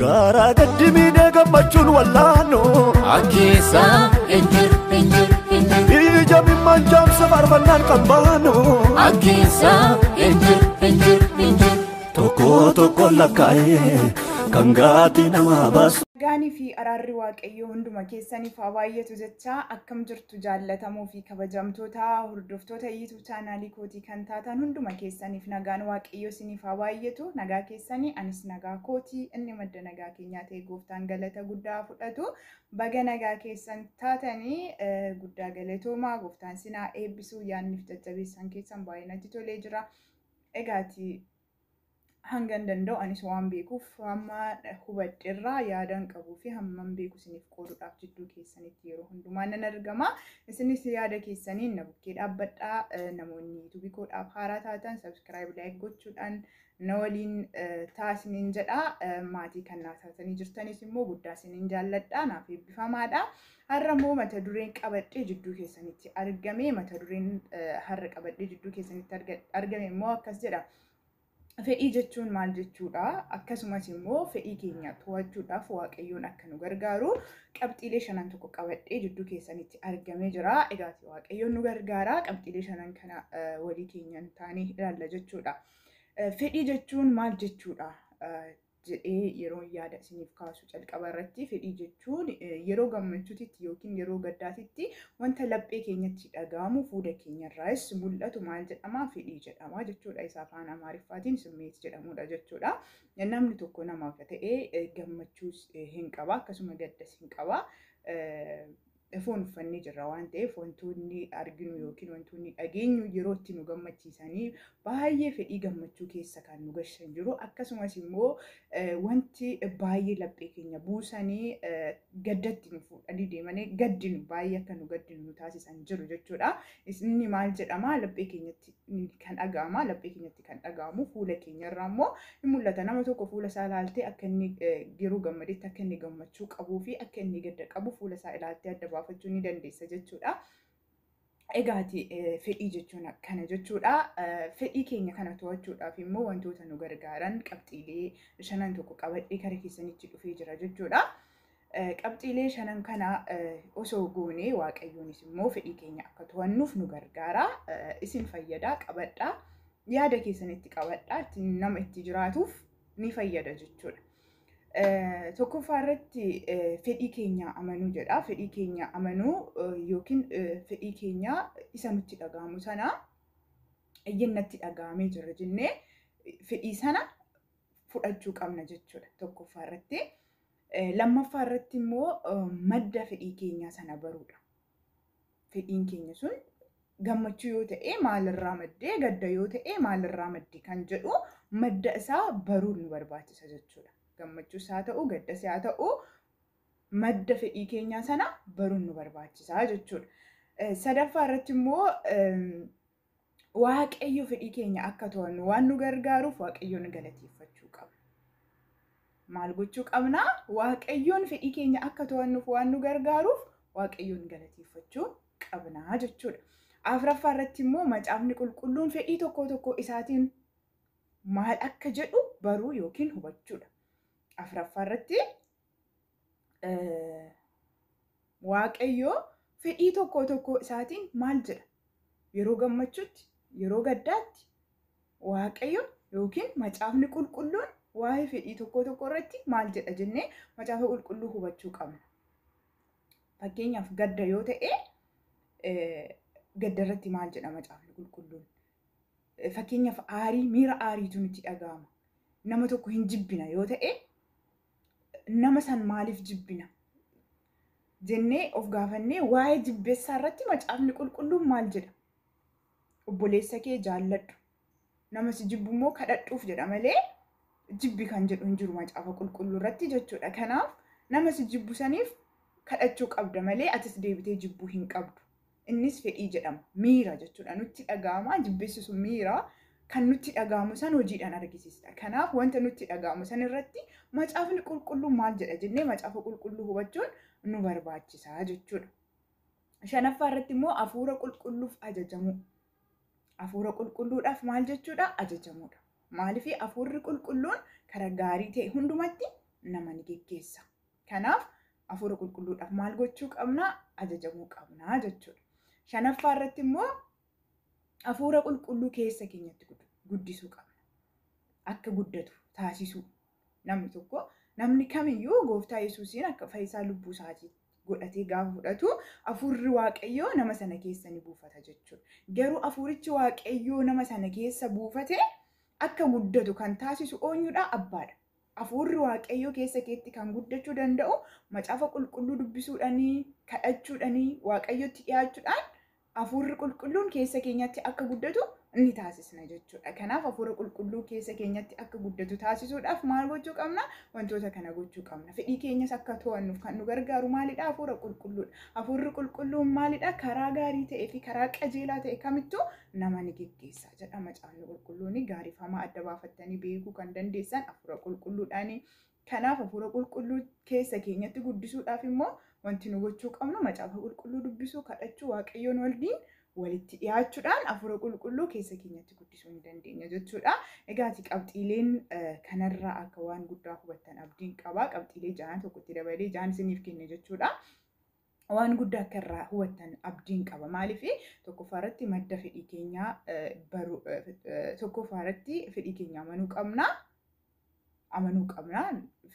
Garaa gaddi miidhee gammachuun wallaanu. Akkeessa hin jiru hin jiru hin jiru. Ija mimmaan jaamsa faarfannaan kan baanu. Akkeessa hin jiru hin jiru hin jiru. Tokko tokko lakkaa'ee kan gaatii namaa baasu. Nagaan fi araarri Waaqayyoo hunduma keessaniif haa baay'atu jecha, akkam jirtu jaallatamoo fi kabajamtoota hordoftoota YouTube chaanaalii kootii kan taatan hunduma keessaniif nagaan Waaqayyoo isiniif haa baay'atu. Nagaa keessanii? Anis nagaa kootii. Inni madda nagaa keenyaa ta'e gooftaan galata guddaa fudhatu. Baga nagaa keessan taatanii, guddaa galatoomaa. Gooftaan sinaa eebbisuu. Yaadniif jajjabeessan keessan baay'ee natti tolee jira. Egaati hangan danda'u anis waan beekuuf hamma hubadheerraa yaadan qabuu fi hamman beeku isiniif qooduudhaaf jidduu keessanitti yeroo hundumaa nan argama. Isinis yaada keessaniin na bukkee dhaabbadhaa. Namoonni yuutuubii koodhaaf haaraa taatan subscribe, like gochuudhaan na waliin taasiniin jedha. Maatii kan naa taatanii jirtanis immoo guddaa isiniin jaalladha. Naaf eebbifamaadha. Har'a immoo mata dureen qabadhee jidduu keessanitti argame, mata dureen har'a qabadhee jidduu keessanitti argame immoo akkas jedha. Fedhii jechuun maal jechuudha? Akkasumas immoo fedhii keenya to'achuudhaaf Waaqayyoon akka nu gargaaru qabxiilee shanan tokko qabadhee jidduu keessanitti argamee jira. Egaa Waaqayyoon nu gargaara. Qabxiilee shanan kana walii keenyan taanee ilaalla jechuudha. Fedhii jechuun maal jechuudha jedhee yeroo yaada isiniif kaasu, calqaba irratti fedhii jechuun yeroo gammachuutitti yookiin yeroo gaddaatitti wanta laphee keenyatti dhaga'amu, fuula keenyarraas mul'atu maal jedhama? Fedhii jedhama jechuudha. Isa afaan Amaariffaatiin ስሜት jedhamudha jechuudha. Namni tokko nama akka ta'e gammachuus hin qaba, akkasuma gaddas hin qaba. Foon uffannee jirra waan ta'eef wantoonni arginu yookiin wantoonni dhageenyu yeroo itti nu gammachiisanii baay'ee fedhii gammachuu keessa kan nu gashan jiru. Akkasumas immoo wanti baay'ee laphee keenya buusanii gaddatti nu fuudhanii deemanii gaddinu, baay'ee akka nu gaddinu nu taasisan jiru jechuudha. Inni maal jedhama? Laphee keenyatti kan dhaga'ama. Laphee keenyatti kan dhaga'amu fuula keenyarraa immoo ni mul'ata. Nama tokko fuula isaa ilaaltee akka inni yeroo gammadetti akka inni gammachuu qabuu fi akka inni gadda qabu fuula isaa ilaaltee adda baafachuu ni dandeessa jechuudha. Egaati fedhii jechuun akkana jechuudha. Fedhii keenya kana to'achuudhaaf immoo wantoota nu gargaaran qabxiilee shanan tokko qabadhee kara keessanitti dhufee jira jechuudha. Qabxiilee shanan kana osoo goonee Waaqayyoonis immoo fedhii keenya akka to'annuuf nu gargaara. Isin fayyada, qabadhaa. Yaada keessanitti qabadhaa. Nama itti jiraatuuf ni fayyada jechuudha. Tokkoffaa irratti fedhii keenya amanuu jedha. Fedhii keenya amanuu yookiin fedhii keenya isa nutti dhaga'amu sana natti dhaga'amee jira jennee fedhii sana fudhachuu qabna jechuudha tokkoffaa irratti. Lammaffaa irratti immoo madda fedhii keenyaa sana baruudha. Fedhiin keenya sun gammachuu yoo ta'e maalirraa maddee, gadda yoo ta'e maalirraa maddee kan jedhu madda isaa baruun nu barbaachisa jechuudha. Gammachuus haa ta'u, gaddas haa ta'u, madda fedhii keenyaa sana baruun nu barbaachisa jechuudha. Sadaffaa irratti immoo Waaqayyo fedhii keenya akka to'annu waan nu gargaaruuf Waaqayyoon galateeffachuu qabna. Maal gochuu qabna? Waaqayyoon fedhii keenya akka to'annuuf waan nu gargaaruuf Waaqayyoon galateeffachuu qabna jechuudha. Afuraffaa irratti immoo macaafni qulqulluun fedhii tokko tokko isaatiin maal akka jedhu baruu yookiin hubachuudha. Afuraffaa irratti Waaqayyo fedhii tokko tokko isaatiin maal jedha? Yeroo gammachuutti, yeroo gaddaatti Waaqayyo yookiin macaafni qulqulluun waa'ee fedhii tokko tokko irratti maal jedha jennee macaafa qulqulluu hubachuu qabna. Fakkeenyaaf gadda yoo ta'e, gadda irratti maal jedha macaafni qulqulluun? Fakkeenyaaf aarii, miira aariitu nutti dhaga'ama. Nama tokko hin jibbina yoo ta'e, nama san maaliif jibbina jennee of gaafannee waa'ee jibbeessaa irratti macaafni qulqulluun maal jedha? Obboleessa kee jaalladhu. Nama si jibbu immoo kadhadhuuf jedha malee jibbi kan jedhu hin jiru macaafa qulqulluu irratti jechuudha. Kanaaf nama si jibbu saniif kadhachuu qabda malee atis deebitee jibbuu hin qabdu. Innis fedhii jedhama. Miira jechuudha. Nutti dhaga'ama. Jibbeessisu miira kan nutti dhaga'amu san hojiidhaan argisiisa. Kanaaf wanta nutti dhaga'amu san irratti macaafni qulqulluu maal jedha jennee macaafa qulqulluu hubachuun nu barbaachisa jechuudha. Shanaffaa irratti immoo hafuura qulqulluuf ajajamuu. Hafuura qulqulluudhaaf maal jechuudha? Ajajamuudha. Maaliif? Hafuurri qulqulluun karaa gaarii ta'e hundumatti nama ni geggeessa. Kanaaf hafuura qulqulluudhaaf maal gochuu qabna? Ajajamuu qabna jechuudha. Shanaffaa irratti immoo hafuura qulqulluu keessa keenyatti guddisuu qabna. Akka guddatu taasisuu. Namni tokko, namni kamiyyuu gooftaa Yesuusiin akka fayyisaa lubbuu isaatii godhatee gaafa fudhatu hafuurri Waaqayyoo nama sana keessa ni buufata jechuudha. Garuu hafuurichi Waaqayyoo nama sana keessa buufate akka guddatu kan taasisu eenyudha? Abbaadha. Hafuurri Waaqayyoo keessa keetti kan guddachuu danda'u macaafa qulqulluu dubbisuudhaanii, kadhachuudhaanii, Waaqayyotti dhiyaachuudhaan hafuurri qulqulluun keessa keenyatti akka guddatu ni taasisna jechuudha. Kanaaf hafuura qulqulluu keessa keenyatti akka guddatu taasisuudhaaf maal gochuu qabna? Wantoota kana gochuu qabna. Fedhii keenyas akka to'annuuf kan nu gargaaru maalidha? Hafuura qulqulluudha. Hafuurri qulqulluun maalidha? Karaa gaarii ta'ee fi karaa qajeelaa ta'e kamittuu nama ni geggeessa jedha macaafni qulqulluun. Gaariif hamaa adda baafattanii beekuu kan dandeessan hafuura qulqulluudhaani. Kanaaf hafuura qulqulluu keessa keenyatti guddisuudhaaf immoo wanti nu gochuu qabnu macaafa qulqulluu dubbisuu, kadhachuu, Waaqayyoon waliin walitti dhiyaachuudhaan hafuura qulqulluu keessa keenyatti guddisuu ni dandeenya jechuudha. Egaati qabxiileen kanarraa akka waan guddaa hubattan abdiin qaba. Qabxiilee ja'an tokkotti dabalee ja'an isiniif kenne jechuudha. Waan guddaa akka irraa hubattan abdiin qaba. Maaliif tokkoffaa irratti madda fedhii keenyaa baruu, tokkoffaa irratti fedhii keenya amanuu qabna. Amanuu qabna.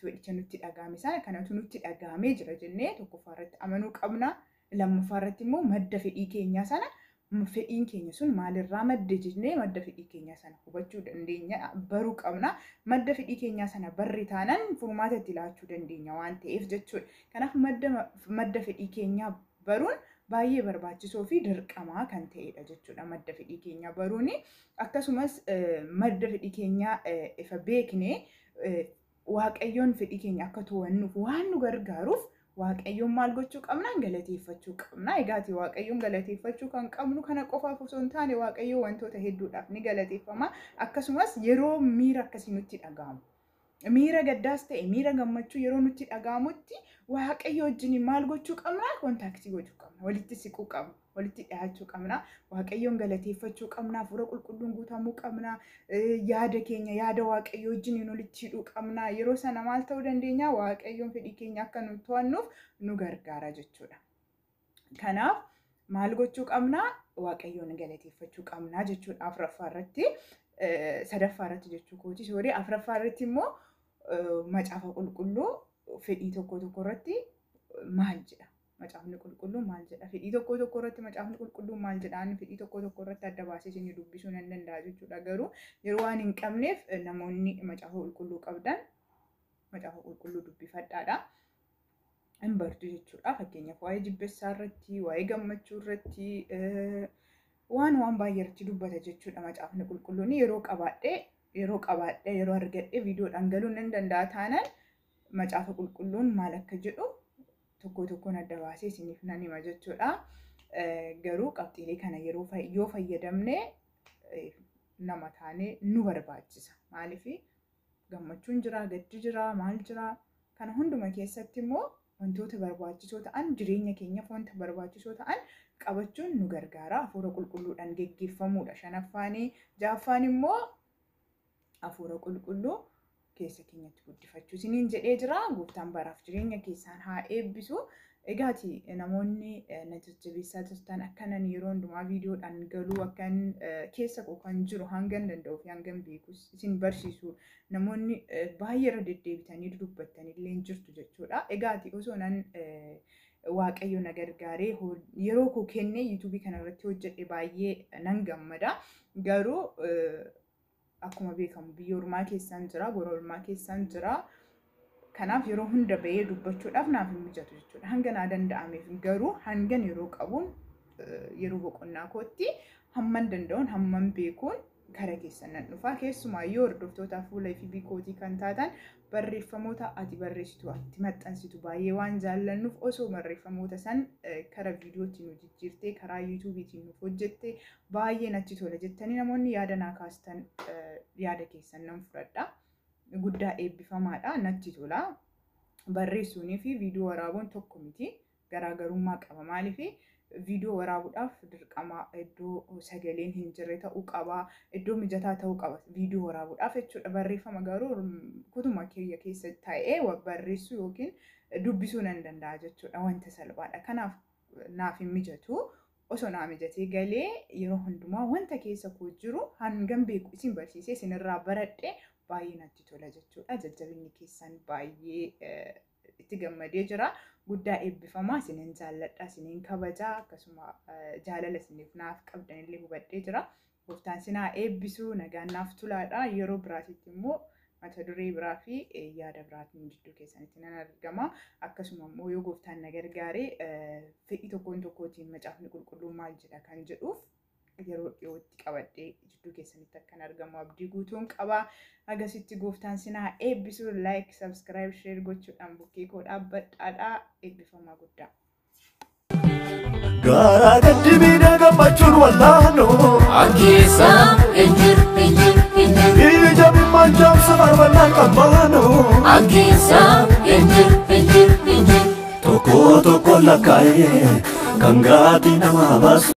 Fedhicha nutti dhagahame sana kanatu nutti dhagahamee jira jennee tokkoffaa irratti amanuu qabna. Lammaffaa irratti immoo madda fedhii keenyaa sana, fedhiin keenya sun maalirraa madde jennee madda fedhii keenyaa sana hubachuu dandeenya, baruu qabna. Madda fedhii keenyaa sana barri taanaan furmaata itti laachuu dandeenya waan ta'eef jechuudha. Kanaaf madda fedhii keenyaa baruun baay'ee barbaachisoo fi dirqamaa kan ta'edha jechuudha. Madda fedhii keenyaa baruun akkasumas madda fedhii keenyaa ifa beekne Waaqayyoon fedhii keenya akka to'annuuf waan nu gargaaruuf Waaqayyoon maal gochuu qabna? Galateeffachuu qabna. Egaati Waaqayyoon galateeffachuu kan qabnu kana qofaaf osoo hin taane Waaqayyoon wantoota hedduudhaaf ni galateeffama. Akkasumas yeroo miira akkasii nutti dhaga'amu, miira gaddaas ta'e miira gammachuu yeroo nutti dhaga'amutti Waaqayyo wajjin maal gochuu qabna? Contact gochuu qabna. Walitti siquu qabna. Walitti dhiyaachuu qabna. Waaqayyoon galateeffachuu qabna. Hafuura qulqulluun guutamuu qabna. Yaada keenya yaada Waaqayyoo wajjin walitti hidhuu qabna. Yeroo sana maal ta'uu dandeenya? Waaqayyoon fedhii keenya akka nu to'annuuf nu gargaara jechuudha. Kanaaf maal gochuu qabna? Waaqayyoon galateeffachuu qabna jechuudha. Afuraffaa irratti, sadaffaa irratti jechuu kooti. Sorry, afuraffaa irratti immoo macaafa qulqulluu fedhii tokko tokko irratti maal jedha? Macaafni qulqulluu maal jedha? Fedhii tokko tokko irratti macaafni qulqulluu maal jedha? Ani fedhii tokko tokko irratti adda baasee isin dubbisuu nan danda'a jechuudha. Garuu yeroo waan hin qabneef namoonni macaafa qulqulluu qabdan macaafa qulqulluu dubbifadhaadha. Hin bartu jechuudha. Fakkeenyaaf waa'ee jibbessaa irratti, waa'ee gammachuu irratti, waan baay'ee irratti dubbata jechuudha macaafni qulqulluun. Yeroo qabaadhee, yeroo argadhee viidiyoodhaan galuu nan danda'a taanaan macaafa qulqulluun maal akka jedhu tokko tokkoon adda baasee isiniif nan hima jechuudha. Garuu qabxiilee kana yeroo yoo fayyadamne nama taanee nu barbaachisa. Maaliif gammachuun jira, gaddi jira, maal jira. Kana hunduma keessatti immoo wantoota barbaachisoo ta'an, jireenya keenyaaf wanta barbaachisoo ta'an qabachuun nu gargaara. Hafuura qulqulluudhaan geggeeffamuudha. Shanaffaanii, ja'affaan immoo hafuura qulqulluu keessa keenyatti guddifachuu isiniin jedhee jira. Gooftaan baraaf jireenya keessaan haa eebbisu. Egaati namoonni na jajjabeessaa jirtan akkanan yeroo hundumaa viidiyoodhaan galuu, akkan keessa koo kan jiru hangan danda'uu fi hangan beekus isin barsiisu namoonni baay'ee irra deddeebitanii dubbattan illee jirtu jechuudha. Egaati osoo nan Waaqayyo na gargaaree yeroo koo kennee YouTubeii kanarratti hojjedhe baay'ee nan gammada. Garuu akkuma beekamu biyya ormaa keessan jira, gola ormaa keessan jira. Kanaaf yeroo hunda bahee dubbachuudhaaf naaf hin mijatu jechuudha. Hanga naa danda'ameef garuu hangan yeroo qabuun, yeroo boqonnaa kootti hamman danda'uun, hamman beekuun kara keessan nan dhufa. Keessumaayyuu hordoftoota fuula FB kootii kan taatan barreeffamoota ati barreessitu, ati maxxansitu baay'ee waan jaallannuuf osoo barreeffamoota san kara viidiyootti nu jijjiirtee karaa YouTubeiitiin nuuf hojjette baay'ee natti tola jettanii namoonni yaada naa kaastan yaada keessan nan fudhadha. Guddaa eebbifamaadha, natti tola. Barreessuunii fi viidiyoo waraabuun tokko miti, garaagarummaa qaba. Maaliif Viidiyoo waraabuudhaaf dirqama iddoo sagaleen hin jirre ta'uu qaba. Iddoo mijataa ta'uu qaba viidiyoo waraabuudhaaf jechuudha. Barreeffama garuu kutuma kiyya keessa taa'ee barreessuu yookiin dubbisuu nan danda'a jechuudha. Wanta salphaadha. Kanaaf naaf hin mijatu. Osoo naa mijatee galee yeroo hundumaa wanta keessa koo jiru hangam beeku isin barsiisee isinirraa baradhee baay'ee natti tola jechuudha. Jajjabinni keessan baay'ee itti gammadee jira. Guddaa eebbifamaa, isinin jaalladha, isinin kabajaa, akkasuma jaalala isiniif naaf qabdanillee hubadhee jira. Gooftaan sinaa eebbisuu, nagaan naaf tulaadha. Yeroo biraatitti immoo mata duree biraa fi yaada biraatiin jidduu keessanitti nan argama. Akkasuma immoo yoo gooftaan na gargaare fedhii tokkoon tokkootiin macaafni qulqulluun maal jedha kan jedhuuf yeroo dhiyootti qabadhee jidduu keessanitti akkan argamu abdii guutuun qaba. Agasitti gooftaan sinaa eebbisuu, like, subscribe, share gochuudhaan bukkee koo dhaabbadhaadha. Eebbifamaa guddaa. Garaa gaddi gammachuun wallaanoo. Ankeessa hin jiru, hin jiru, hin jiru. Ija mimmaan jaamsa faarfannaan qabbaanoo. Ankeessa hin jiru, hin jiru, hin jiru. Tokko tokko lakkaa'ee kan gaatii namaa baasu.